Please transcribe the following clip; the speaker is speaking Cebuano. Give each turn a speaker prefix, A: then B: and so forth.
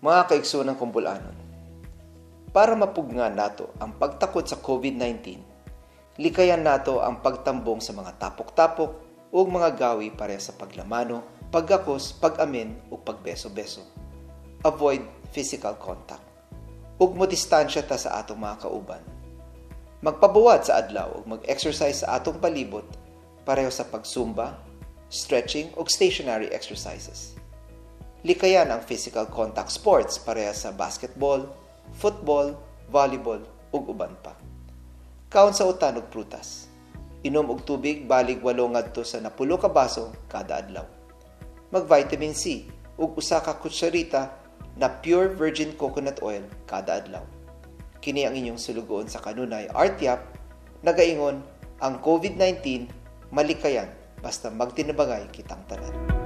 A: Mga kaigsoonang kong bul-anon, para mapugngan nato ang pagtakod sa COVID-19, likayan nato ang pagtambong sa mga tapok-tapok ug mga gawi pareha sa paglamano, paggakos, pag-amin ug pagbeso-beso. Avoid physical contact. Ug mo distansya ta sa atong mga kauban. Magpabuwad sa adlaw ug mag-exercise sa atong palibot pareho sa pag-zumba, stretching ug stationary exercises. Likayan ang physical contact sports pareha sa basketball, football, volleyball ug uban pa. Kaon sa utan ug prutas. Inom og tubig balig 8 ngadto sa 10 ka baso kada adlaw. Mag-vitamin C ug usa ka kutsarita na pure virgin coconut oil kada adlaw. Kini ang inyong sulugoon sa kanunay, Art Yap, nagaingon ang COVID-19 malikayan basta magtinabangay kitang tanan.